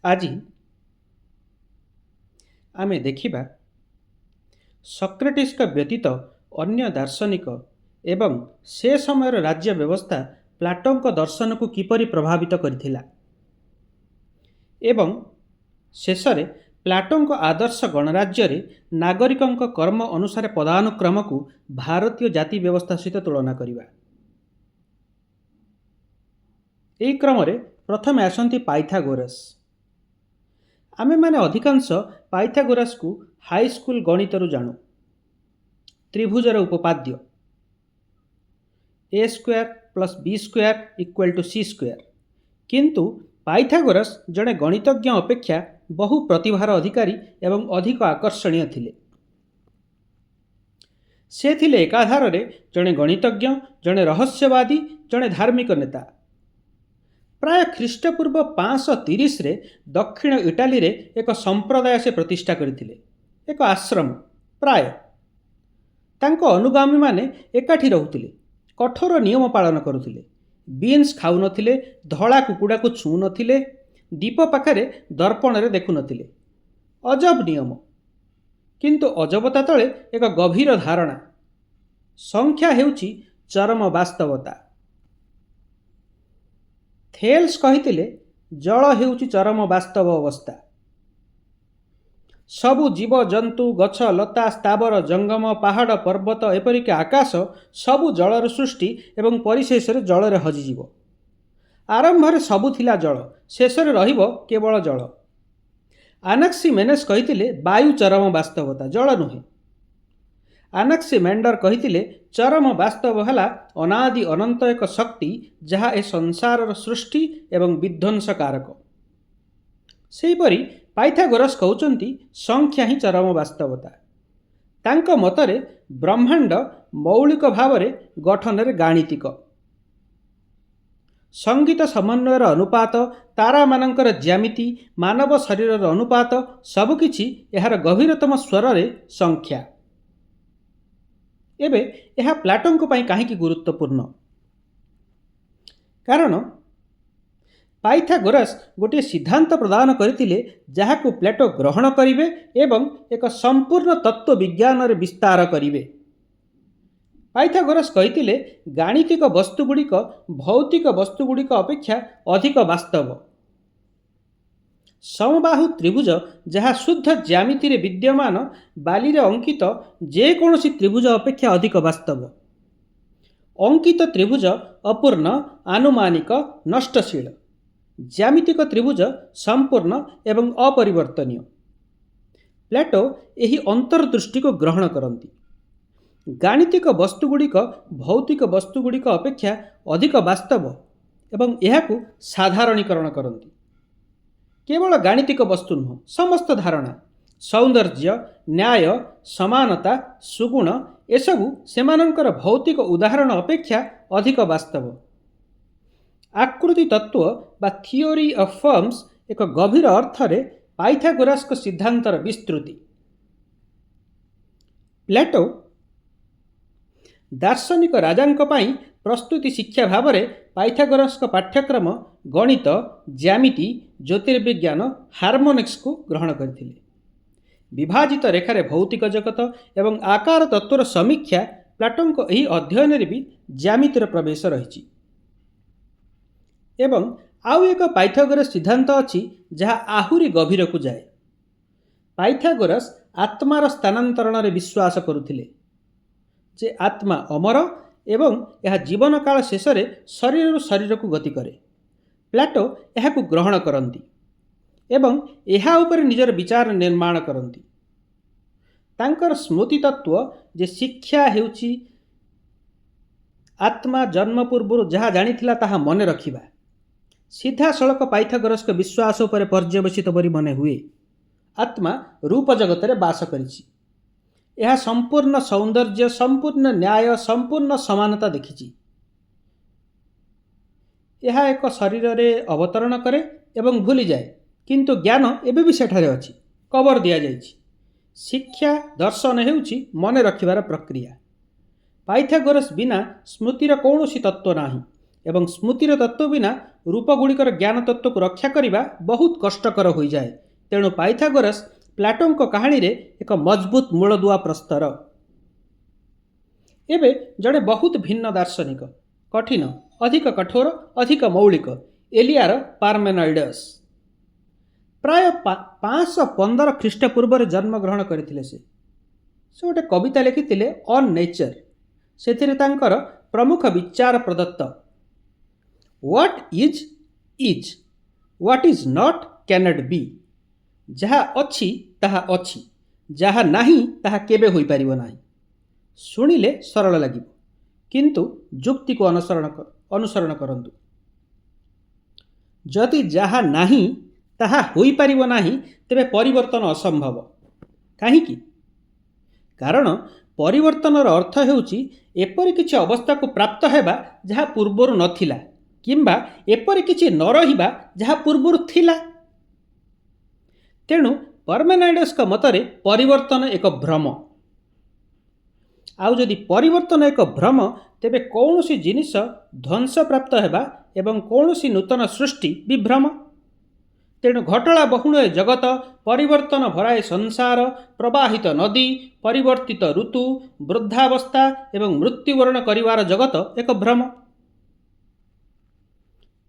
ଆଜି ଆମେ ଦେଖିବା ସକ୍ରେଟିସ୍ଙ୍କ ବ୍ୟତୀତ ଅନ୍ୟ ଦାର୍ଶନିକ ଏବଂ ସେ ସମୟର ରାଜ୍ୟ ବ୍ୟବସ୍ଥା ପ୍ଲାଟୋଙ୍କ ଦର୍ଶନକୁ କିପରି ପ୍ରଭାବିତ କରିଥିଲା ଏବଂ ଶେଷରେ ପ୍ଲାଟୋଙ୍କ ଆଦର୍ଶ ଗଣରାଜ୍ୟରେ ନାଗରିକଙ୍କ କର୍ମ ଅନୁସାରେ ପଦାନୁକ୍ରମକୁ ଭାରତୀୟ ଜାତି ବ୍ୟବସ୍ଥା ସହିତ ତୁଳନା କରିବା। ଏହି କ୍ରମରେ ପ୍ରଥମେ ଆସନ୍ତି ପାଇଥାଗୋରସ୍। ଆମେମାନେ ଅଧିକାଂଶ ପାଇଥାଗୋରାସକୁ ହାଇସ୍କୁଲ ଗଣିତରୁ ଜାଣୁ। ତ୍ରିଭୁଜର ଉପପାଦ୍ୟ, A square plus B square equal to C square. କିନ୍ତୁ ପାଇଥାଗୋରସ୍ ଜଣେ ଗଣିତଜ୍ଞ ଅପେକ୍ଷା ବହୁ ପ୍ରତିଭାର ଅଧିକାରୀ ଏବଂ ଅଧିକ ଆକର୍ଷଣୀୟ ଥିଲେ। ସେ ଥିଲେ ଏକାଧାରରେ ଜଣେ ଗଣିତଜ୍ଞ, ଜଣେ ରହସ୍ୟବାଦୀ, ଜଣେ ଧାର୍ମିକ ନେତା। ପ୍ରାୟ ଖ୍ରୀଷ୍ଟପୂର୍ବ 530ରେ ଦକ୍ଷିଣ ଇଟାଲୀରେ ଏକ ସମ୍ପ୍ରଦାୟ ସେ ପ୍ରତିଷ୍ଠା କରିଥିଲେ, ଏକ ଆଶ୍ରମ ପ୍ରାୟ। ତାଙ୍କ ଅନୁଗାମୀମାନେ ଏକାଠି ରହୁଥିଲେ, କଠୋର ନିୟମ ପାଳନ କରୁଥିଲେ, ବିନ୍ସ ଖାଉନଥିଲେ, ଧଳା କୁକୁଡ଼ାକୁ ଛୁଉଁନଥିଲେ, ଦୀପ ପାଖରେ ଦର୍ପଣରେ ଦେଖୁନଥିଲେ। ଅଜବ ନିୟମ, କିନ୍ତୁ ଅଜବତା ତଳେ ଏକ ଗଭୀର ଧାରଣା: ସଂଖ୍ୟା ହେଉଛି ଚରମ ବାସ୍ତବତା। ଥେଲ୍ସ କହିଥିଲେ, ଜଳ ହେଉଛି ଚରମ ବାସ୍ତବ ଅବସ୍ଥା। ସବୁ ଜୀବ, ଜନ୍ତୁ, ଗଛ, ଲତା, ସ୍ଥାବର, ଜଙ୍ଗମ, ପାହାଡ଼, ପର୍ବତ, ଏପରିକି ଆକାଶ ସବୁ ଜଳର ସୃଷ୍ଟି ଏବଂ ପରିଶେଷରେ ଜଳରେ ହଜିଯିବ। ଆରମ୍ଭରେ ସବୁ ଥିଲା ଜଳ, ଶେଷରେ ରହିବ କେବଳ ଜଳ। ଆନାକ୍ସିମେନେସ୍ କହିଥିଲେ, ବାୟୁ ଚରମ ବାସ୍ତବତା, ଜଳ ନୁହେଁ। ଆନାକ୍ସିମେଣ୍ଡର କହିଥିଲେ, ଚରମ ବାସ୍ତବ ହେଲା ଅନାଦି ଅନନ୍ତ ଏକ ଶକ୍ତି, ଯାହା ଏ ସଂସାରର ସୃଷ୍ଟି ଏବଂ ବିଧ୍ୱଂସକାରକ। ସେହିପରି ପାଇଥାଗୋରସ୍ କହୁଛନ୍ତି, ସଂଖ୍ୟା ହିଁ ଚରମ ବାସ୍ତବତା। ତାଙ୍କ ମତରେ ବ୍ରହ୍ମାଣ୍ଡ ମୌଳିକ ଭାବରେ ଗଠନରେ ଗାଣିତିକ। ସଙ୍ଗୀତ ସମନ୍ୱୟର ଅନୁପାତ, ତାରାମାନଙ୍କର ଜ୍ୟାମିତି, ମାନବ ଶରୀରର ଅନୁପାତ, ସବୁକିଛି ଏହାର ଗଭୀରତମ ସ୍ତରରେ ସଂଖ୍ୟା। ଏବେ ଏହା ପ୍ଲାଟୋଙ୍କ ପାଇଁ କାହିଁକି ଗୁରୁତ୍ୱପୂର୍ଣ୍ଣ? କାରଣ ପାଇଥାଗୋରାସ୍ ଗୋଟିଏ ସିଦ୍ଧାନ୍ତ ପ୍ରଦାନ କରିଥିଲେ, ଯାହାକୁ ପ୍ଲେଟୋ ଗ୍ରହଣ କରିବେ ଏବଂ ଏକ ସମ୍ପୂର୍ଣ୍ଣ ତତ୍ତ୍ୱ ବିଜ୍ଞାନରେ ବିସ୍ତାର କରିବେ। ପାଇଥାଗୋରାସ୍ କହିଥିଲେ, ଗାଣିତିକ ବସ୍ତୁଗୁଡ଼ିକ ଭୌତିକ ବସ୍ତୁଗୁଡ଼ିକ ଅପେକ୍ଷା ଅଧିକ ବାସ୍ତବ। ସମବାହୁ ତ୍ରିଭୁଜ, ଯାହା ଶୁଦ୍ଧ ଜ୍ୟାମିତିରେ ବିଦ୍ୟମାନ, ବାଲିରେ ଅଙ୍କିତ ଯେକୌଣସି ତ୍ରିଭୁଜ ଅପେକ୍ଷା ଅଧିକ ବାସ୍ତବ। ଅଙ୍କିତ ତ୍ରିଭୁଜ ଅପୂର୍ଣ୍ଣ, ଆନୁମାନିକ, ନଷ୍ଟଶୀଳ। ଜ୍ୟାମିତିକ ତ୍ରିଭୁଜ ସମ୍ପୂର୍ଣ୍ଣ ଏବଂ ଅପରିବର୍ତ୍ତନୀୟ। ପ୍ଲାଟୋ ଏହି ଅନ୍ତର୍ଦୃଷ୍ଟିକୁ ଗ୍ରହଣ କରନ୍ତି। ଗାଣିତିକ ବସ୍ତୁଗୁଡ଼ିକ ଭୌତିକ ବସ୍ତୁଗୁଡ଼ିକ ଅପେକ୍ଷା ଅଧିକ ବାସ୍ତବ ଏବଂ ଏହାକୁ ସାଧାରଣୀକରଣ କରନ୍ତି। କେବଳ ଗାଣିତିକ ବସ୍ତୁ ନୁହଁ, ସମସ୍ତ ଧାରଣା, ସୌନ୍ଦର୍ଯ୍ୟ, ନ୍ୟାୟ, ସମାନତା, ସୁଗୁଣ, ଏସବୁ ସେମାନଙ୍କର ଭୌତିକ ଉଦାହରଣ ଅପେକ୍ଷା ଅଧିକ ବାସ୍ତବ। ଆକୃତି ତତ୍ତ୍ୱ ବା ଥିଓରି ଅଫ୍ ଫର୍ମସ୍ ଏକ ଗଭୀର ଅର୍ଥରେ ପାଇଥାଗୋରାସଙ୍କ ସିଦ୍ଧାନ୍ତର ବିସ୍ତୃତି। ପ୍ଲାଟୋ ଦାର୍ଶନିକ ରାଜାଙ୍କ ପାଇଁ ପ୍ରସ୍ତୁତି ଶିକ୍ଷା ଭାବରେ ପାଇଥାଗୋରାସଙ୍କ ପାଠ୍ୟକ୍ରମ, ଗଣିତ, ଜ୍ୟାମିତି, ଜ୍ୟୋତିର୍ବିଜ୍ଞାନ, ହାରମୋନିକ୍ସକୁ ଗ୍ରହଣ କରିଥିଲେ। ବିଭାଜିତ ରେଖାରେ ଭୌତିକ ଜଗତ ଏବଂ ଆକାର ତତ୍ତ୍ୱର ସମୀକ୍ଷା, ପ୍ଲାଟୋଙ୍କ ଏହି ଅଧ୍ୟୟନରେ ବି ଜ୍ୟାମିତିର ପ୍ରବେଶ ରହିଛି। ଏବଂ ଆଉ ଏକ ପାଇଥାଗୋରସ୍ ସିଦ୍ଧାନ୍ତ ଅଛି, ଯାହା ଆହୁରି ଗଭୀରକୁ ଯାଏ। ପାଇଥାଗୋରସ୍ ଆତ୍ମାର ସ୍ଥାନାନ୍ତରଣରେ ବିଶ୍ୱାସ କରୁଥିଲେ ଯେ ଆତ୍ମା ଅମର ଏବଂ ଏହା ଜୀବନକାଳ ଶେଷରେ ଶରୀରରୁ ଶରୀରକୁ ଗତି କରେ। ପ୍ଲାଟୋ ଏହାକୁ ଗ୍ରହଣ କରନ୍ତି ଏବଂ ଏହା ଉପରେ ନିଜର ବିଚାର ନିର୍ମାଣ କରନ୍ତି। ତାଙ୍କର ସ୍ମୃତି ତତ୍ତ୍ୱ ଯେ ଶିକ୍ଷା ହେଉଛି ଆତ୍ମା ଜନ୍ମ ପୂର୍ବରୁ ଯାହା ଜାଣିଥିଲା ତାହା ମନେ ରଖିବା, ସିଧାସଳଖ ପାଇଥାଗୋରସଙ୍କ ବିଶ୍ୱାସ ଉପରେ ପର୍ଯ୍ୟବସିତ ପରି ମନେ ହୁଏ। ଆତ୍ମା ରୂପ ଜଗତରେ ବାସ କରିଛି। ଏହା ସମ୍ପୂର୍ଣ୍ଣ ସୌନ୍ଦର୍ଯ୍ୟ, ସମ୍ପୂର୍ଣ୍ଣ ନ୍ୟାୟ, ସମ୍ପୂର୍ଣ୍ଣ ସମାନତା ଦେଖିଛି। ଏହା ଏକ ଶରୀରରେ ଅବତରଣ କରେ ଏବଂ ଭୁଲିଯାଏ, କିନ୍ତୁ ଜ୍ଞାନ ଏବେ ବି ସେଠାରେ ଅଛି, କବର ଦିଆଯାଇଛି। ଶିକ୍ଷା, ଦର୍ଶନ ହେଉଛି ମନେ ରଖିବାର ପ୍ରକ୍ରିୟା। ପାଇଥାଗୋରସ୍ ବିନା ସ୍ମୃତିର କୌଣସି ତତ୍ତ୍ୱ ନାହିଁ ଏବଂ ସ୍ମୃତିର ତତ୍ତ୍ୱ ବିନା ରୂପଗୁଡ଼ିକର ଜ୍ଞାନ ତତ୍ତ୍ୱକୁ ରକ୍ଷା କରିବା ବହୁତ କଷ୍ଟକର ହୋଇଯାଏ। ତେଣୁ ପାଇଥାଗୋରସ୍ ପ୍ଲାଟୋଙ୍କ କାହାଣୀରେ ଏକ ମଜବୁତ ମୂଳଦୁଆ ପ୍ରସ୍ତର। ଏବେ ଜଣେ ବହୁତ ଭିନ୍ନ ଦାର୍ଶନିକ, କଠିନ, ଅଧିକ କଠୋର, ଅଧିକ ମୌଳିକ, ଏଲିଆର ପାର୍ମେନାଇଡସ୍। ପ୍ରାୟ 515 ଖ୍ରୀଷ୍ଟପୂର୍ବରେ ଜନ୍ମଗ୍ରହଣ କରିଥିଲେ ସେ। ସେ ଗୋଟେ କବିତା ଲେଖିଥିଲେ, ଅନ୍ ନେଚର। ସେଥିରେ ତାଙ୍କର ପ୍ରମୁଖ ବିଚାର ପ୍ରଦତ୍ତ: "what is is, what is not can't ବି।" ଯାହା ଅଛି ତାହା ଅଛି, ଯାହା ନାହିଁ ତାହା କେବେ ହୋଇପାରିବ ନାହିଁ। ଶୁଣିଲେ ସରଳ ଲାଗିବ, କିନ୍ତୁ ଯୁକ୍ତିକୁ ଅନୁସରଣ କରନ୍ତୁ। ଯଦି ଯାହା ନାହିଁ ତାହା ହୋଇପାରିବ ନାହିଁ, ତେବେ ପରିବର୍ତ୍ତନ ଅସମ୍ଭବ। କାହିଁକି? କାରଣ ପରିବର୍ତ୍ତନର ଅର୍ଥ ହେଉଛି ଏପରି କିଛି ଅବସ୍ଥାକୁ ପ୍ରାପ୍ତ ହେବା ଯାହା ପୂର୍ବରୁ ନଥିଲା, କିମ୍ବା ଏପରି କିଛି ନ ରହିବା ଯାହା ପୂର୍ବରୁ ଥିଲା। ତେଣୁ ପରମେନାଇଡସ୍ଙ୍କ ମତରେ ପରିବର୍ତ୍ତନ ଏକ ଭ୍ରମ। ଆଉ ଯଦି ପରିବର୍ତ୍ତନ ଏକ ଭ୍ରମ, ତେବେ କୌଣସି ଜିନିଷ ଧ୍ୱଂସପ୍ରାପ୍ତ ହେବା ଏବଂ କୌଣସି ନୂତନ ସୃଷ୍ଟି ବି ଭ୍ରମ। ତେଣୁ ଘଟଳା ବହୁଳ ଏ ଜଗତ, ପରିବର୍ତ୍ତନ ଭରା ଏ ସଂସାର, ପ୍ରବାହିତ ନଦୀ, ପରିବର୍ତ୍ତିତ ଋତୁ, ବୃଦ୍ଧାବସ୍ଥା ଏବଂ ମୃତ୍ୟୁବରଣ କରିବାର ଜଗତ ଏକ ଭ୍ରମ।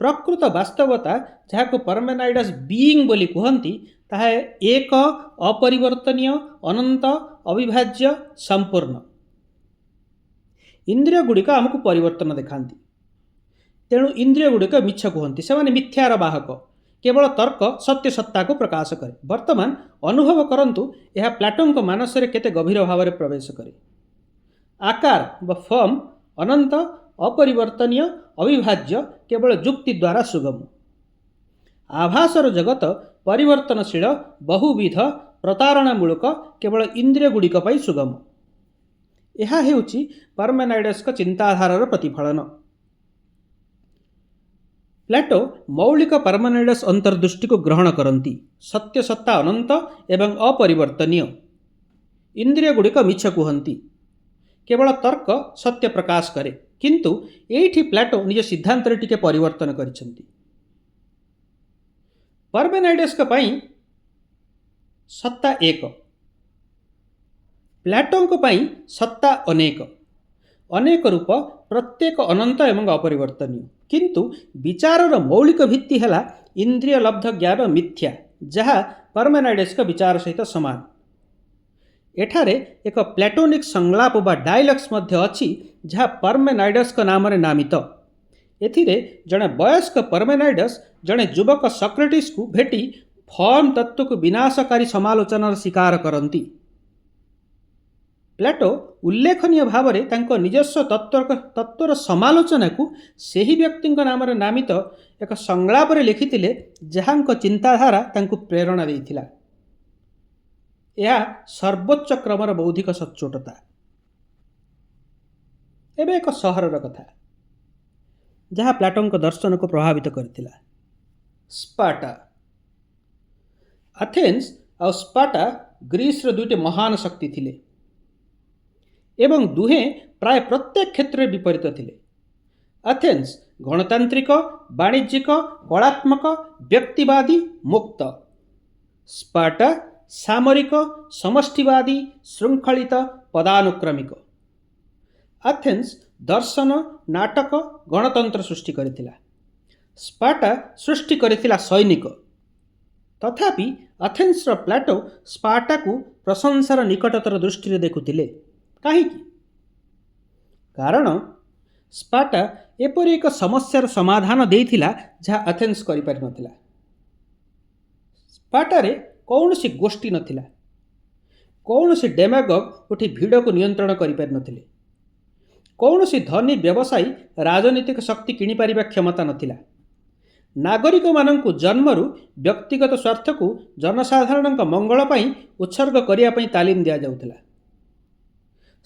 ପ୍ରକୃତ ବାସ୍ତବତା, ଯାହାକୁ ପରମେନାଇଡସ୍ ବିଇଙ୍ଗ ବୋଲି କୁହନ୍ତି, ତାହା ଏକ, ଅପରିବର୍ତ୍ତନୀୟ, ଅନନ୍ତ, ଅବିଭାଜ୍ୟ, ସମ୍ପୂର୍ଣ୍ଣ। ଇନ୍ଦ୍ରିୟ ଗୁଡ଼ିକ ଆମକୁ ପରିବର୍ତ୍ତନ ଦେଖାନ୍ତି। ତେଣୁ ଇନ୍ଦ୍ରିୟ ଗୁଡ଼ିକ ମିଛ କୁହନ୍ତି। ସେମାନେ ମିଥ୍ୟାର ବାହକ। କେବଳ ତର୍କ ସତ୍ୟ ସତ୍ତାକୁ ପ୍ରକାଶ କରେ। ବର୍ତ୍ତମାନ ଅନୁଭବ କରନ୍ତୁ, ଏହା ପ୍ଲାଟୋଙ୍କ ମାନସରେ କେତେ ଗଭୀର ଭାବରେ ପ୍ରବେଶ କରେ। ଆକାର ବା ଫର୍ମ ଅନନ୍ତ, ଅପରିବର୍ତ୍ତନୀୟ, ଅବିଭାଜ୍ୟ, କେବଳ ଯୁକ୍ତି ଦ୍ୱାରା ସୁଗମ। ଆଭାସର ଜଗତ ପରିବର୍ତ୍ତନଶୀଳ, ବହୁବିଧ, ପ୍ରତାରଣାମୂଳକ, କେବଳ ଇନ୍ଦ୍ରିୟ ଗୁଡ଼ିକ ପାଇଁ ସୁଗମ। ଏହା ହେଉଛି ପରମେନାଇଡସ୍ଙ୍କ ଚିନ୍ତାଧାରାର ପ୍ରତିଫଳନ। ପ୍ଲାଟୋ ମୌଳିକ ପାରମେନାଇଡସ୍ ଅନ୍ତର୍ଦୃଷ୍ଟିକୁ ଗ୍ରହଣ କରନ୍ତି। ସତ୍ୟ ସତ୍ତା ଅନନ୍ତ ଏବଂ ଅପରିବର୍ତ୍ତନୀୟ। ଇନ୍ଦ୍ରିୟ ଗୁଡ଼ିକ ମିଛ କୁହନ୍ତି। କେବଳ ତର୍କ ସତ୍ୟ ପ୍ରକାଶ କରେ। କିନ୍ତୁ ଏଇଠି ପ୍ଲାଟୋ ନିଜ ସିଦ୍ଧାନ୍ତରେ ଟିକେ ପରିବର୍ତ୍ତନ କରିଛନ୍ତି। ପରମେନାଇଡସ୍ଙ୍କ ପାଇଁ ସତ୍ତା ଏକ, ପ୍ଲାଟୋଙ୍କ ପାଇଁ ସତ୍ତା ଅନେକ, ଅନେକ ରୂପ, ପ୍ରତ୍ୟେକ ଅନନ୍ତ ଏବଂ ଅପରିବର୍ତ୍ତନୀୟ। କିନ୍ତୁ ବିଚାରର ମୌଳିକ ଭିତ୍ତି ହେଲା ଇନ୍ଦ୍ରିୟ ଲବ୍ଧ ଜ୍ଞାନ ମିଥ୍ୟା, ଯାହା ପରମେନାଇଡସ୍ଙ୍କ ବିଚାର ସହିତ ସମାନ। ଏଠାରେ ଏକ ପ୍ଲାଟୋନିକ୍ ସଂଳାପ ବା ଡାଇଲଗ୍ସ ମଧ୍ୟ ଅଛି, ଯାହା ପରମେନାଇଡସ୍ଙ୍କ ନାମରେ ନାମିତ। ଏଥିରେ ଜଣେ ବୟସ୍କ ପରମେନାଇଡସ୍ ଜଣେ ଯୁବକ ସକ୍ରେଟିସ୍କୁ ଭେଟି ଫର୍ମ ତତ୍ତ୍ୱକୁ ବିନାଶକାରୀ ସମାଲୋଚନାର ଶିକାର କରନ୍ତି। ପ୍ଲାଟୋ ଉଲ୍ଲେଖନୀୟ ଭାବରେ ତାଙ୍କ ନିଜସ୍ୱ ତତ୍ତ୍ୱର ସମାଲୋଚନାକୁ ସେହି ବ୍ୟକ୍ତିଙ୍କ ନାମରେ ନାମିତ ଏକ ସଂଳାପରେ ଲେଖିଥିଲେ, ଯାହାଙ୍କ ଚିନ୍ତାଧାରା ତାଙ୍କୁ ପ୍ରେରଣା ଦେଇଥିଲା। ଏହା ସର୍ବୋଚ୍ଚ କ୍ରମର ବୌଦ୍ଧିକ ସଚ୍ଚୋଟତା। ଏବେ ଏକ ସହରର କଥା, ଯାହା ପ୍ଲାଟୋଙ୍କ ଦର୍ଶନକୁ ପ୍ରଭାବିତ କରିଥିଲା: ସ୍ପାର୍ଟା। ଆଥେନ୍ସ ଆଉ ସ୍ପାର୍ଟା ଗ୍ରୀସର ଦୁଇଟି ମହାନ ଶକ୍ତି ଥିଲେ ଏବଂ ଦୁହେଁ ପ୍ରାୟ ପ୍ରତ୍ୟେକ କ୍ଷେତ୍ରରେ ବିପରୀତ ଥିଲେ। ଆଥେନ୍ସ ଗଣତାନ୍ତ୍ରିକ, ବାଣିଜ୍ୟିକ, କଳାତ୍ମକ, ବ୍ୟକ୍ତିବାଦୀ, ମୁକ୍ତ। ସ୍ପାର୍ଟା ସାମରିକ, ସମଷ୍ଟିବାଦୀ, ଶୃଙ୍ଖଳିତ, ପଦାନୁକ୍ରମିକ। ଆଥେନ୍ସ ଦର୍ଶନ, ନାଟକ, ଗଣତନ୍ତ୍ର ସୃଷ୍ଟି କରିଥିଲା। ସ୍ପାର୍ଟା ସୃଷ୍ଟି କରିଥିଲା ସୈନିକ। ତଥାପି ଆଥେନ୍ସର ପ୍ଲାଟୋ ସ୍ପାର୍ଟାକୁ ପ୍ରଶଂସାର ନିକଟତର ଦୃଷ୍ଟିରେ ଦେଖୁଥିଲେ। କାହିଁକି? କାରଣ ସ୍ପାର୍ଟା ଏପରି ଏକ ସମସ୍ୟାର ସମାଧାନ ଦେଇଥିଲା, ଯାହା ଆଥେନ୍ସ କରିପାରିନଥିଲା। ସ୍ପାର୍ଟାରେ କୌଣସି ଗୋଷ୍ଠୀ ନଥିଲା। କୌଣସି ଡେମାଗଗ ଉଠି ଭିଡ଼କୁ ନିୟନ୍ତ୍ରଣ କରିପାରିନଥିଲେ। କୌଣସି ଧନୀ ବ୍ୟବସାୟୀ ରାଜନୈତିକ ଶକ୍ତି କିଣିପାରିବା କ୍ଷମତା ନଥିଲା। ନାଗରିକମାନଙ୍କୁ ଜନ୍ମରୁ ବ୍ୟକ୍ତିଗତ ସ୍ୱାର୍ଥକୁ ଜନସାଧାରଣଙ୍କ ମଙ୍ଗଳ ପାଇଁ ଉତ୍ସର୍ଗ କରିବା ପାଇଁ ତାଲିମ ଦିଆଯାଉଥିଲା।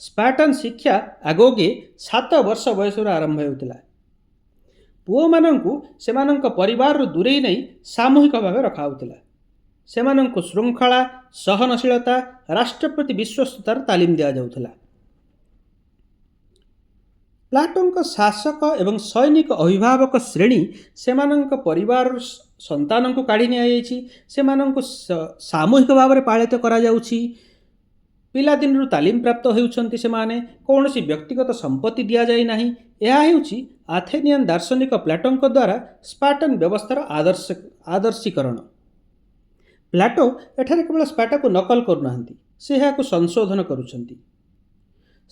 ସ୍ପାର୍ଟାନ୍ ଶିକ୍ଷା ଆଗୋଗେ 7 ବର୍ଷ ବୟସରୁ ଆରମ୍ଭ ହେଉଥିଲା। ପୁଅମାନଙ୍କୁ ସେମାନଙ୍କ ପରିବାରରୁ ଦୂରେଇ ନେଇ ସାମୂହିକ ଭାବେ ରଖାହେଉଥିଲା। ସେମାନଙ୍କୁ ଶୃଙ୍ଖଳା, ସହନଶୀଳତା, ରାଷ୍ଟ୍ର ପ୍ରତି ବିଶ୍ୱସ୍ତତାର ତାଲିମ ଦିଆଯାଉଥିଲା। ପ୍ଲାଟୋଙ୍କ ଶାସକ ଏବଂ ସୈନିକ ଅଭିଭାବକ ଶ୍ରେଣୀ, ସେମାନଙ୍କ ପରିବାରର ସନ୍ତାନଙ୍କୁ କାଢ଼ି ନିଆଯାଇଛି, ସେମାନଙ୍କୁ ସାମୂହିକ ଭାବରେ ପାଳିତ କରାଯାଉଛି, ପିଲାଦିନରୁ ତାଲିମ ପ୍ରାପ୍ତ ହେଉଛନ୍ତି ସେମାନେ, କୌଣସି ବ୍ୟକ୍ତିଗତ ସମ୍ପତ୍ତି ଦିଆଯାଇ ନାହିଁ। ଏହା ହେଉଛି ଆଥେନିଆନ୍ ଦାର୍ଶନିକ ପ୍ଲାଟୋଙ୍କ ଦ୍ୱାରା ସ୍ପାର୍ଟାନ୍ ବ୍ୟବସ୍ଥାର ଆଦର୍ଶୀକରଣ। ପ୍ଲାଟୋ ଏଠାରେ କେବଳ ସ୍ପାର୍ଟାକୁ ନକଲ କରୁନାହାନ୍ତି, ସେ ଏହାକୁ ସଂଶୋଧନ କରୁଛନ୍ତି।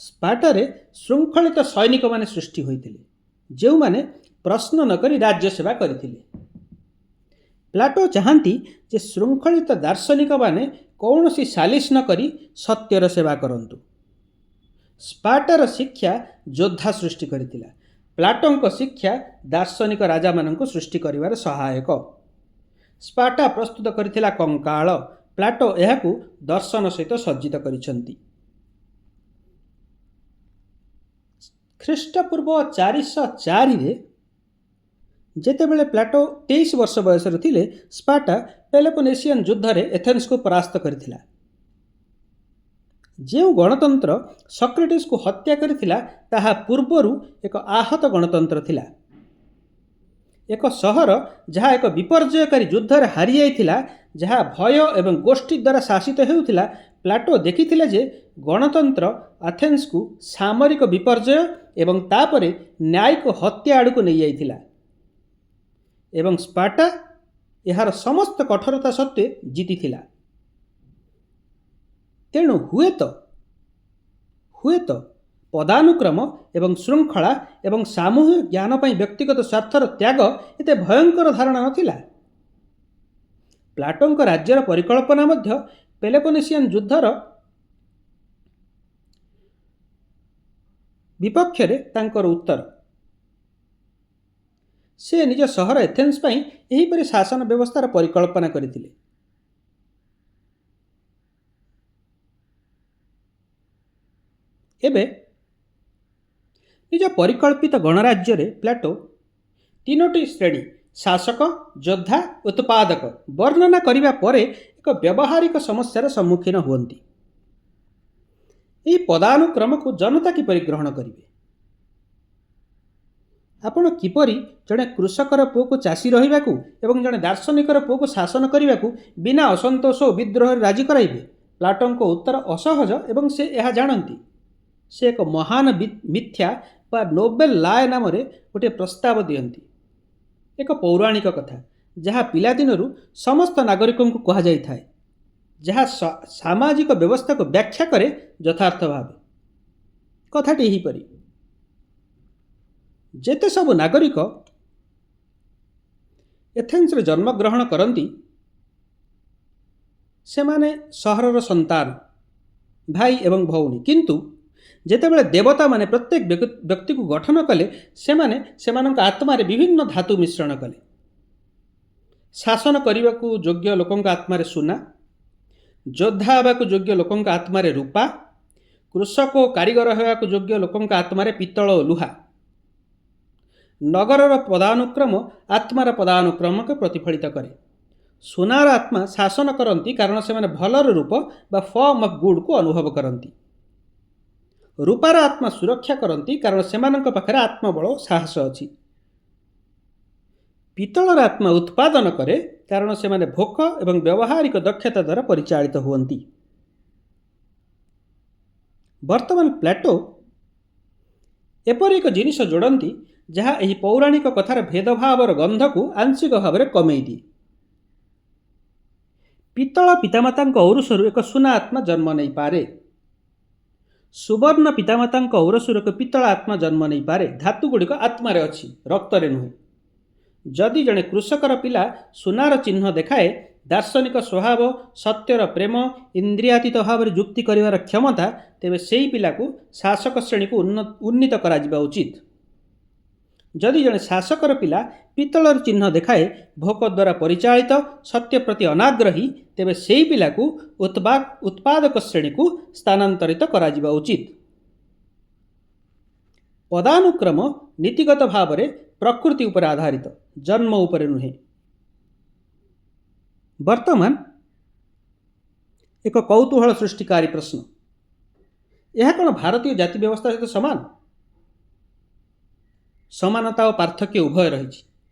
ସ୍ପାର୍ଟାରେ ଶୃଙ୍ଖଳିତ ସୈନିକମାନେ ସୃଷ୍ଟି ହୋଇଥିଲେ, ଯେଉଁମାନେ ପ୍ରଶ୍ନ ନକରି ରାଜ୍ୟ ସେବା କରିଥିଲେ। ପ୍ଲାଟୋ ଚାହାନ୍ତି ଯେ ଶୃଙ୍ଖଳିତ ଦାର୍ଶନିକମାନେ କୌଣସି ସାଲିସ ନକରି ସତ୍ୟର ସେବା କରନ୍ତୁ। ସ୍ପାର୍ଟାର ଶିକ୍ଷା ଯୋଦ୍ଧା ସୃଷ୍ଟି କରିଥିଲା। ପ୍ଲାଟୋଙ୍କ ଶିକ୍ଷା ଦାର୍ଶନିକ ରାଜାମାନଙ୍କୁ ସୃଷ୍ଟି କରିବାରେ ସହାୟକ। ସ୍ପାର୍ଟା ପ୍ରସ୍ତୁତ କରିଥିଲା କଙ୍କାଳ। ପ୍ଲାଟୋ ଏହାକୁ ଦର୍ଶନ ସହିତ ସଜ୍ଜିତ କରିଛନ୍ତି। ଖ୍ରୀଷ୍ଟପୂର୍ବ 404ରେ, ଯେତେବେଳେ ପ୍ଲାଟୋ 23 ବର୍ଷ ବୟସର ଥିଲେ, ସ୍ପାର୍ଟା ପେଲୋପୋନେସିଆନ୍ ଯୁଦ୍ଧରେ ଏଥେନ୍ସକୁ ପରାସ୍ତ କରିଥିଲା। ଯେଉଁ ଗଣତନ୍ତ୍ର ସକ୍ରେଟିସକୁ ହତ୍ୟା କରିଥିଲା, ତାହା ପୂର୍ବରୁ ଏକ ଆହତ ଗଣତନ୍ତ୍ର ଥିଲା। ଏକ ସହର ଯାହା ଏକ ବିପର୍ଯ୍ୟୟକାରୀ ଯୁଦ୍ଧରେ ହାରିଯାଇଥିଲା, ଯାହା ଭୟ ଏବଂ ଗୋଷ୍ଠୀ ଦ୍ୱାରା ଶାସିତ ହେଉଥିଲା, ପ୍ଲାଟୋ ଦେଖିଥିଲେ ଯେ ଗଣତନ୍ତ୍ର ଆଥେନ୍ସକୁ ସାମରିକ ବିପର୍ଯ୍ୟୟ ଏବଂ ତାପରେ ନ୍ୟାୟିକ ହତ୍ୟା ଆଡ଼କୁ ନେଇଯାଇଥିଲା ଏବଂ ସ୍ପାର୍ଟା ଏହାର ସମସ୍ତ କଠୋରତା ସତ୍ତ୍ୱେ ଜିତିଥିଲା। ତେଣୁ ହୁଏତ ପଦାନୁକ୍ରମ ଏବଂ ଶୃଙ୍ଖଳା ଏବଂ ସାମୂହିକ ଜ୍ଞାନ ପାଇଁ ବ୍ୟକ୍ତିଗତ ସ୍ୱାର୍ଥର ତ୍ୟାଗ ଏତେ ଭୟଙ୍କର ଧାରଣା ନଥିଲା। ପ୍ଲାଟୋଙ୍କ ରାଜ୍ୟର ପରିକଳ୍ପନା ମଧ୍ୟ ପେଲୋପୋନେସିଆନ୍ ଯୁଦ୍ଧର ବିପକ୍ଷରେ ତାଙ୍କର ଉତ୍ତର। ସେ ନିଜ ସହର ଏଥେନ୍ସ ପାଇଁ ଏହିପରି ଶାସନ ବ୍ୟବସ୍ଥାର ପରିକଳ୍ପନା କରିଥିଲେ। ଏବେ ନିଜ ପରିକଳ୍ପିତ ଗଣରାଜ୍ୟରେ ପ୍ଲାଟୋ ତିନୋଟି ଶ୍ରେଣୀ, ଶାସକ, ଯୋଦ୍ଧା, ଉତ୍ପାଦକ, ବର୍ଣ୍ଣନା କରିବା ପରେ ଏକ ବ୍ୟବହାରିକ ସମସ୍ୟାର ସମ୍ମୁଖୀନ ହୁଅନ୍ତି। ଏହି ପଦାନୁକ୍ରମକୁ ଜନତା କିପରି ଗ୍ରହଣ କରିବେ? ଆପଣ କିପରି ଜଣେ କୃଷକର ପୁଅକୁ ଚାଷୀ ରହିବାକୁ ଏବଂ ଜଣେ ଦାର୍ଶନିକର ପୁଅକୁ ଶାସନ କରିବାକୁ ବିନା ଅସନ୍ତୋଷ ଓ ବିଦ୍ରୋହରେ ରାଜି କରାଇବେ? ପ୍ଲାଟୋଙ୍କ ଉତ୍ତର ଅସହଜ ଏବଂ ସେ ଏହା ଜାଣନ୍ତି। ସେ ଏକ ମହାନ ମିଥ୍ୟା ବା ନୋବେଲ ଲାଏ ନାମରେ ଗୋଟିଏ ପ୍ରସ୍ତାବ ଦିଅନ୍ତି। ଏକ ପୌରାଣିକ କଥା ଯାହା ପିଲାଦିନରୁ ସମସ୍ତ ନାଗରିକଙ୍କୁ କୁହାଯାଇଥାଏ, ଯାହା ସାମାଜିକ ବ୍ୟବସ୍ଥାକୁ ବ୍ୟାଖ୍ୟା କରେ ଯଥାର୍ଥ ଭାବେ। କଥାଟି ଏହିପରି: ଯେତେ ସବୁ ନାଗରିକ ଏଥେନ୍ସରେ ଜନ୍ମଗ୍ରହଣ କରନ୍ତି, ସେମାନେ ସହରର ସନ୍ତାନ, ଭାଇ ଏବଂ ଭଉଣୀ। କିନ୍ତୁ ଯେତେବେଳେ ଦେବତାମାନେ ପ୍ରତ୍ୟେକ ବ୍ୟକ୍ତିକୁ ଗଠନ କଲେ, ସେମାନେ ସେମାନଙ୍କ ଆତ୍ମାରେ ବିଭିନ୍ନ ଧାତୁ ମିଶ୍ରଣ କଲେ। ଶାସନ କରିବାକୁ ଯୋଗ୍ୟ ଲୋକଙ୍କ ଆତ୍ମାରେ ସୁନା, ଯୋଦ୍ଧା ହେବାକୁ ଯୋଗ୍ୟ ଲୋକଙ୍କ ଆତ୍ମାରେ ରୂପା, କୃଷକ ଓ କାରିଗର ହେବାକୁ ଯୋଗ୍ୟ ଲୋକଙ୍କ ଆତ୍ମାରେ ପିତ୍ତଳ ଓ ଲୁହା। ନଗରର ପଦାନୁକ୍ରମ ଆତ୍ମାର ପଦାନୁକ୍ରମକୁ ପ୍ରତିଫଳିତ କରେ। ସୁନାର ଆତ୍ମା ଶାସନ କରନ୍ତି, କାରଣ ସେମାନେ ଭଲର ରୂପ ବା ଫର୍ମ ଅଫ୍ ଗୁଡ୍କୁ ଅନୁଭବ କରନ୍ତି। ରୂପାର ଆତ୍ମା ସୁରକ୍ଷା କରନ୍ତି, କାରଣ ସେମାନଙ୍କ ପାଖରେ ଆତ୍ମବଳ ଓ ସାହସ ଅଛି। ପିତ୍ତଳର ଆତ୍ମା ଉତ୍ପାଦନ କରେ, କାରଣ ସେମାନେ ଭୋକ ଏବଂ ବ୍ୟବହାରିକ ଦକ୍ଷତା ଦ୍ୱାରା ପରିଚାଳିତ ହୁଅନ୍ତି। ବର୍ତ୍ତମାନ ପ୍ଲାଟୋ ଏପରି ଏକ ଜିନିଷ ଯୋଡ଼ନ୍ତି ଯାହା ଏହି ପୌରାଣିକ କଥାର ଭେଦଭାବର ଗନ୍ଧକୁ ଆଂଶିକ ଭାବରେ କମେଇ ଦିଏ। ପିତ୍ତଳ ପିତାମାତାଙ୍କ ଔରସରୁ ଏକ ସୁନା ଆତ୍ମା ଜନ୍ମ ନେଇପାରେ। ସୁବର୍ଣ୍ଣ ପିତାମାତାଙ୍କ ଔରସରୁ ଏକ ପିତ୍ତଳ ଆତ୍ମା ଜନ୍ମ ନେଇପାରେ। ଧାତୁଗୁଡ଼ିକ ଆତ୍ମାରେ ଅଛି, ରକ୍ତରେ ନୁହେଁ। ଯଦି ଜଣେ କୃଷକର ପିଲା ସୁନାର ଚିହ୍ନ ଦେଖାଏ, ଦାର୍ଶନିକ ସ୍ୱଭାବ, ସତ୍ୟର ପ୍ରେମ, ଇନ୍ଦ୍ରିୟାତୀତ ଭାବରେ ଯୁକ୍ତି କରିବାର କ୍ଷମତା, ତେବେ ସେହି ପିଲାକୁ ଶାସକ ଶ୍ରେଣୀକୁ ଉନ୍ନୀତ କରାଯିବା ଉଚିତ। ଯଦି ଜଣେ ଶାସକର ପିଲା ପିତ୍ତଳର ଚିହ୍ନ ଦେଖାଏ, ଭୋକ ଦ୍ୱାରା ପରିଚାଳିତ, ସତ୍ୟ ପ୍ରତି ଅନାଗ୍ରହୀ, ତେବେ ସେହି ପିଲାକୁ ଉତ୍ପାଦକ ଶ୍ରେଣୀକୁ ସ୍ଥାନାନ୍ତରିତ କରାଯିବା ଉଚିତ। ପଦାନୁକ୍ରମ ନୀତିଗତ ଭାବରେ ପ୍ରକୃତି ଉପରେ ଆଧାରିତ, ଜନ୍ମ ଉପରେ ନୁହେଁ। ବର୍ତ୍ତମାନ ଏକ କୌତୂହଳ ସୃଷ୍ଟିକାରୀ ପ୍ରଶ୍ନ: ଏହା କ'ଣ ଭାରତୀୟ ଜାତି ବ୍ୟବସ୍ଥା ସହିତ ସମାନ? ସମାନତା ଓ ପାର୍ଥକ୍ୟ ଉଭୟ ରହିଛି।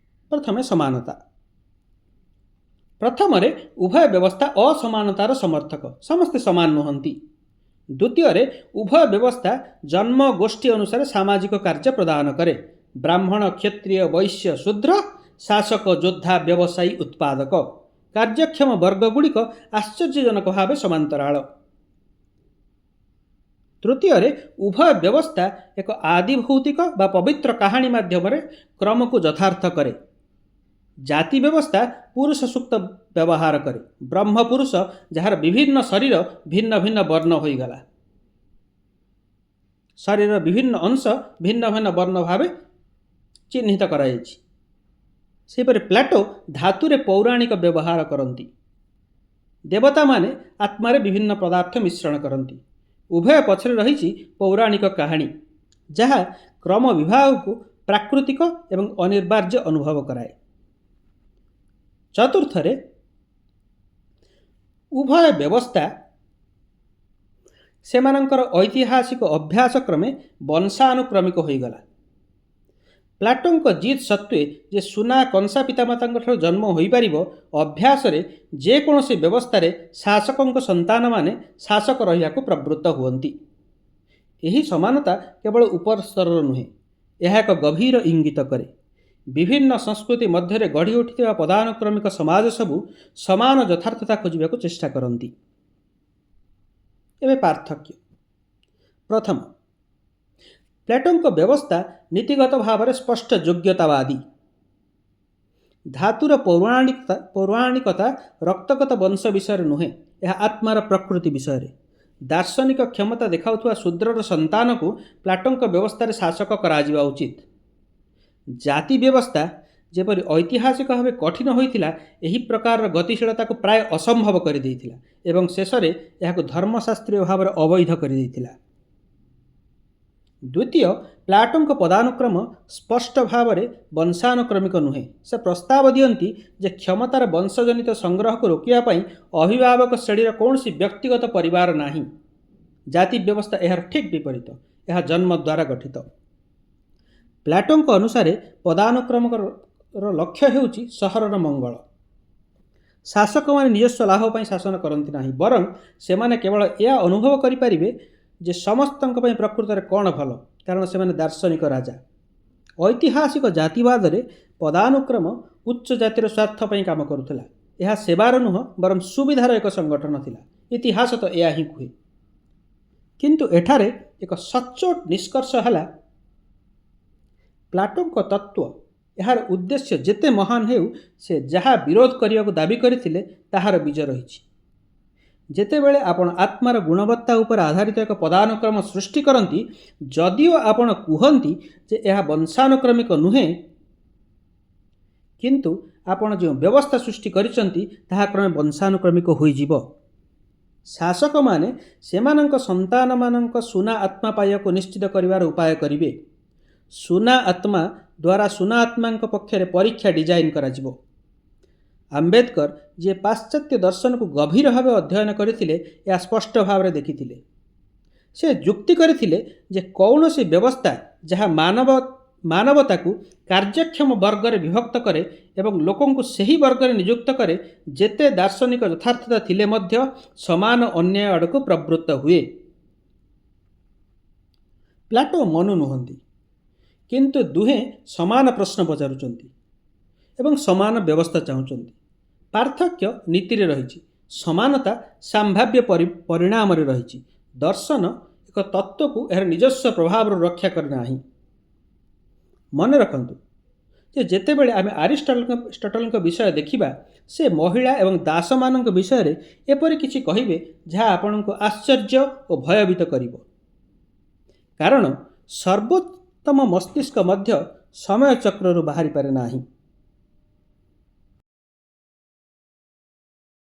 ପ୍ରଥମେ ସମାନତା। ପ୍ରଥମରେ, ଉଭୟ ବ୍ୟବସ୍ଥା ଅସମାନତାର ସମର୍ଥକ। ସମସ୍ତେ ସମାନ ନୁହନ୍ତି। ଦ୍ୱିତୀୟରେ, ଉଭୟ ବ୍ୟବସ୍ଥା ଜନ୍ମ ଗୋଷ୍ଠୀ ଅନୁସାରେ ସାମାଜିକ କାର୍ଯ୍ୟ ପ୍ରଦାନ କରେ: ବ୍ରାହ୍ମଣ, କ୍ଷତ୍ରିୟ, ବୈଶ୍ୟ, ଶୂଦ୍ର, ଶାସକ, ଯୋଦ୍ଧା, ବ୍ୟବସାୟୀ, ଉତ୍ପାଦକ। କାର୍ଯ୍ୟକ୍ଷମ ବର୍ଗଗୁଡ଼ିକ ଆଶ୍ଚର୍ଯ୍ୟଜନକ ଭାବେ ସମାନ୍ତରାଳ। ତୃତୀୟରେ, ଉଭୟ ବ୍ୟବସ୍ଥା ଏକ ଆଦିଭୌତିକ ବା ପବିତ୍ର କାହାଣୀ ମାଧ୍ୟମରେ କ୍ରମକୁ ଯଥାର୍ଥ କରେ। ଜାତି ବ୍ୟବସ୍ଥା ପୁରୁଷ ସୂକ୍ତ ବ୍ୟବହାର କରେ, ବ୍ରହ୍ମ ପୁରୁଷ ଯାହାର ବିଭିନ୍ନ ଶରୀର ଭିନ୍ନ ଭିନ୍ନ ବର୍ଣ୍ଣ ହୋଇଗଲା। ଶରୀରର ବିଭିନ୍ନ ଅଂଶ ଭିନ୍ନ ଭିନ୍ନ ବର୍ଣ୍ଣ ଭାବେ ଚିହ୍ନିତ କରାଯାଇଛି। ସେହିପରି ପ୍ଲାଟୋ ଧାତୁରେ ପୌରାଣିକ ବ୍ୟବହାର କରନ୍ତି। ଦେବତାମାନେ ଆତ୍ମାରେ ବିଭିନ୍ନ ପଦାର୍ଥ ମିଶ୍ରଣ କରନ୍ତି। ଉଭୟ ପଛରେ ରହିଛି ପୌରାଣିକ କାହାଣୀ, ଯାହା କ୍ରମ ବିଭାଗକୁ ପ୍ରାକୃତିକ ଏବଂ ଅନିବାର୍ଯ୍ୟ ଅନୁଭବ କରାଏ। ଚତୁର୍ଥରେ, ଉଭୟ ବ୍ୟବସ୍ଥା ସେମାନଙ୍କର ଐତିହାସିକ ଅଭ୍ୟାସ କ୍ରମେ ବଂଶାନୁକ୍ରମିକ ହୋଇଗଲା। ପ୍ଲାଟୋଙ୍କ ଜିଦ୍ ସତ୍ତ୍ୱେ ଯେ ସୁନା କଂସା ପିତାମାତାଙ୍କଠାରୁ ଜନ୍ମ ହୋଇପାରିବ, ଅଭ୍ୟାସରେ ଯେକୌଣସି ବ୍ୟବସ୍ଥାରେ ଶାସକଙ୍କ ସନ୍ତାନମାନେ ଶାସକ ରହିବାକୁ ପ୍ରବୃତ୍ତ ହୁଅନ୍ତି। ଏହି ସମାନତା କେବଳ ଉପର ସ୍ତରର ନୁହେଁ, ଏହା ଏକ ଗଭୀର ଇଙ୍ଗିତ କରେ। ବିଭିନ୍ନ ସଂସ୍କୃତି ମଧ୍ୟରେ ଗଢ଼ି ଉଠିଥିବା ପଦାନୁକ୍ରମିକ ସମାଜ ସବୁ ସମାନ ଯଥାର୍ଥତା ଖୋଜିବାକୁ ଚେଷ୍ଟା କରନ୍ତି। ଏବେ ପାର୍ଥକ୍ୟ। ପ୍ରଥମ, ପ୍ଲେଟୋଙ୍କ ବ୍ୟବସ୍ଥା ନୀତିଗତ ଭାବରେ ସ୍ପଷ୍ଟ ଯୋଗ୍ୟତାବାଦୀ। ଧାତୁର ପୌରାଣିକତା ରକ୍ତଗତ ବଂଶ ବିଷୟରେ ନୁହେଁ, ଏହା ଆତ୍ମାର ପ୍ରକୃତି ବିଷୟରେ। ଦାର୍ଶନିକ କ୍ଷମତା ଦେଖାଉଥିବା ଶୂଦ୍ରର ସନ୍ତାନକୁ ପ୍ଲାଟୋଙ୍କ ବ୍ୟବସ୍ଥାରେ ଶାସକ କରାଯିବା ଉଚିତ। ଜାତି ବ୍ୟବସ୍ଥା ଯେପରି ଐତିହାସିକ ଭାବେ କଠିନ ହୋଇଥିଲା, ଏହି ପ୍ରକାରର ଗତିଶୀଳତାକୁ ପ୍ରାୟ ଅସମ୍ଭବ କରିଦେଇଥିଲା ଏବଂ ଶେଷରେ ଏହାକୁ ଧର୍ମଶାସ୍ତ୍ରୀୟ ଭାବରେ ଅବୈଧ କରିଦେଇଥିଲା। ଦ୍ୱିତୀୟ, ପ୍ଲାଟୋଙ୍କ ପଦାନୁକ୍ରମ ସ୍ପଷ୍ଟ ଭାବରେ ବଂଶାନୁକ୍ରମିକ ନୁହେଁ। ସେ ପ୍ରସ୍ତାବ ଦିଅନ୍ତି ଯେ କ୍ଷମତାର ବଂଶଜନିତ ସଂଗ୍ରହକୁ ରୋକିବା ପାଇଁ ଅଭିଭାବକ ଶ୍ରେଣୀର କୌଣସି ବ୍ୟକ୍ତିଗତ ପରିବାର ନାହିଁ। ଜାତି ବ୍ୟବସ୍ଥା ଏହାର ଠିକ୍ ବିପରୀତ, ଏହା ଜନ୍ମ ଦ୍ୱାରା ଗଠିତ। ପ୍ଲାଟୋଙ୍କ ଅନୁସାରେ ପଦାନୁକ୍ରମର ଲକ୍ଷ୍ୟ ହେଉଛି ସହରର ମଙ୍ଗଳ। ଶାସକମାନେ ନିଜସ୍ୱ ଲାଭ ପାଇଁ ଶାସନ କରନ୍ତି ନାହିଁ, ବରଂ ସେମାନେ କେବଳ ଏହା ଅନୁଭବ କରିପାରିବେ ଯେ ସମସ୍ତଙ୍କ ପାଇଁ ପ୍ରକୃତରେ କ'ଣ ଭଲ, କାରଣ ସେମାନେ ଦାର୍ଶନିକ ରାଜା। ଐତିହାସିକ ଜାତିବାଦରେ ପଦାନୁକ୍ରମ ଉଚ୍ଚ ଜାତିର ସ୍ୱାର୍ଥ ପାଇଁ କାମ କରୁଥିଲା। ଏହା ସେବାର ନୁହଁ, ବରଂ ସୁବିଧାର ଏକ ସଂଗଠନ ଥିଲା। ଇତିହାସ ତ ଏହା ହିଁ କୁହେ। କିନ୍ତୁ ଏଠାରେ ଏକ ସଚ୍ଚୋଟ ନିଷ୍କର୍ଷ ହେଲା, ପ୍ଲାଟୋଙ୍କ ତତ୍ତ୍ୱ, ଏହାର ଉଦ୍ଦେଶ୍ୟ ଯେତେ ମହାନ ହେଉ, ସେ ଯାହା ବିରୋଧ କରିବାକୁ ଦାବି କରିଥିଲେ ତାହାର ବୀଜ ରହିଛି। ଯେତେବେଳେ ଆପଣ ଆତ୍ମାର ଗୁଣବତ୍ତା ଉପରେ ଆଧାରିତ ଏକ ପଦାନୁକ୍ରମ ସୃଷ୍ଟି କରନ୍ତି, ଯଦିଓ ଆପଣ କୁହନ୍ତି ଯେ ଏହା ବଂଶାନୁକ୍ରମିକ ନୁହେଁ, କିନ୍ତୁ ଆପଣ ଯେଉଁ ବ୍ୟବସ୍ଥା ସୃଷ୍ଟି କରିଛନ୍ତି ତାହା କ୍ରମେ ବଂଶାନୁକ୍ରମିକ ହୋଇଯିବ। ଶାସକମାନେ ସେମାନଙ୍କ ସନ୍ତାନମାନଙ୍କ ସୁନା ଆତ୍ମା ପାଇବାକୁ ନିଶ୍ଚିତ କରିବାର ଉପାୟ କରିବେ। ସୁନା ଆତ୍ମା ଦ୍ୱାରା ସୁନା ଆତ୍ମାଙ୍କ ପକ୍ଷରେ ପରୀକ୍ଷା ଡିଜାଇନ୍ କରାଯିବ। ଆମ୍ବେଦକର, ଯିଏ ପାଶ୍ଚାତ୍ୟ ଦର୍ଶନକୁ ଗଭୀର ଭାବେ ଅଧ୍ୟୟନ କରିଥିଲେ, ଏହା ସ୍ପଷ୍ଟ ଭାବରେ ଦେଖିଥିଲେ। ସେ ଯୁକ୍ତି କରିଥିଲେ ଯେ କୌଣସି ବ୍ୟବସ୍ଥା ଯାହା ମାନବତାକୁ କାର୍ଯ୍ୟକ୍ଷମ ବର୍ଗରେ ବିଭକ୍ତ କରେ ଏବଂ ଲୋକଙ୍କୁ ସେହି ବର୍ଗରେ ନିଯୁକ୍ତ କରେ, ଯେତେ ଦାର୍ଶନିକ ଯଥାର୍ଥତା ଥିଲେ ମଧ୍ୟ ସମାନ ଅନ୍ୟାୟ ଆଡ଼କୁ ପ୍ରବୃତ୍ତ ହୁଏ। ପ୍ଲାଟୋ ମନୁ ନୁହନ୍ତି, କିନ୍ତୁ ଦୁହେଁ ସମାନ ପ୍ରଶ୍ନ ପଚାରୁଛନ୍ତି ଏବଂ ସମାନ ବ୍ୟବସ୍ଥା ଚାହୁଁଛନ୍ତି। ପାର୍ଥକ୍ୟ ନୀତିରେ ରହିଛି, ସମାନତା ସମ୍ଭାବ୍ୟ ପରିଣାମରେ ରହିଛି। ଦର୍ଶନ ଏକ ତତ୍ତ୍ୱକୁ ଏହାର ନିଜସ୍ୱ ପ୍ରଭାବରୁ ରକ୍ଷା କରେ ନାହିଁ। ମନେ ରଖନ୍ତୁ ଯେ ଯେତେବେଳେ ଆମେ ଆରିଷ୍ଟଟଲଙ୍କ ବିଷୟ ଦେଖିବା, ସେ ମହିଳା ଏବଂ ଦାସମାନଙ୍କ ବିଷୟରେ ଏପରି କିଛି କହିବେ ଯାହା ଆପଣଙ୍କୁ ଆଶ୍ଚର୍ଯ୍ୟ ଓ ଭୟଭୀତ କରିବ, କାରଣ ସର୍ବୋତ୍ତମ ମସ୍ତିଷ୍କ ମଧ୍ୟ ସମୟ ଚକ୍ରରୁ ବାହାରିପାରେ ନାହିଁ।